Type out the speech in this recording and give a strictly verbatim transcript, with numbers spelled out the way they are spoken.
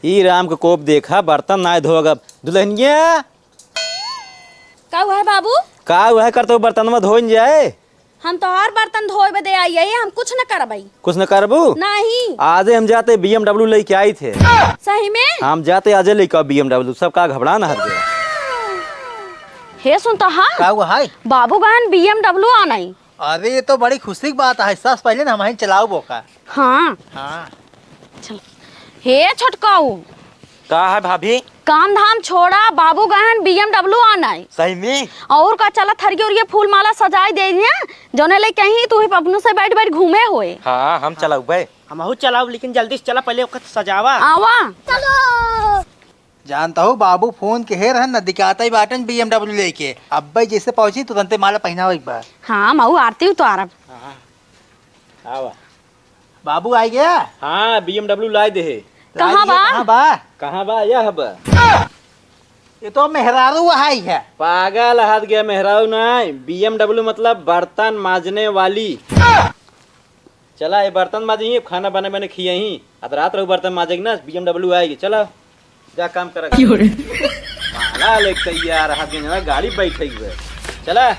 ई राम के कोप देखा, बर्तन नाय धोगब। दुल्हनिया! का हुआ है बाबू? का हुआ है, कर तो बर्तनवा धोइन जाए। हम तोहार बर्तन धोए बदे आई है, हम कुछ न करबई। कुछ न करबू? नहीं। आजे हम जाते B M W लेके आई थे। सही में? हम जाते आजे लेके आओ B M W, सब का घबरा न हट गया। हे सुन तो हाँ। का हुआ है? बाबू गहन B M W आनई। अरे, ये तो बड़ी खुशी की बात है, सबसे पहले ना हम ही चलाओ बोका। हाँ। हाँ। चल। हे छोटकाऊ। का है भाभी? काम धाम छोड़ा, बाबू गहन B M W आनई। सही में? और का, चला थरिये उरिये फूल माला सजाई दे दिया, जौने ले कहीं तू ही पपनू से बैठ बैठ घूमे होए। हाँ, हम चलाऊ बे। हमहू चलाऊ, लेकिन जल्दी से चला, पहले ओकर सजावा। आवा। जानता हो, बाबू फोन के हे रहन न, दिखाता ही बाटन B M W लेके। अब्बे जैसे पहुंची, तुरंते माला पहनाओ एक बार। हाँ, मऊ आरती उतारब। हाँ, आवा। बाबू आ गया? हाँ, B M W लाई दे हे। कहाँ लाई बा? कहाँ बा? कहाँ बा? यह बा। ये तो मेहरारू वहाई है। पागल हाथ गया, मेहरारू नहीं, B M W मतलब बर्तन माजने वाली। चला, ये बर्तन माजी, खाना बने बने खियाई। अब रात रहू बर्तन माजेगी ना, B M W आएगी। चला, जा काम कर। क्यों रे? माला लेके तैयार, हाथ में ना गाड़ी बैठे हुए। चला।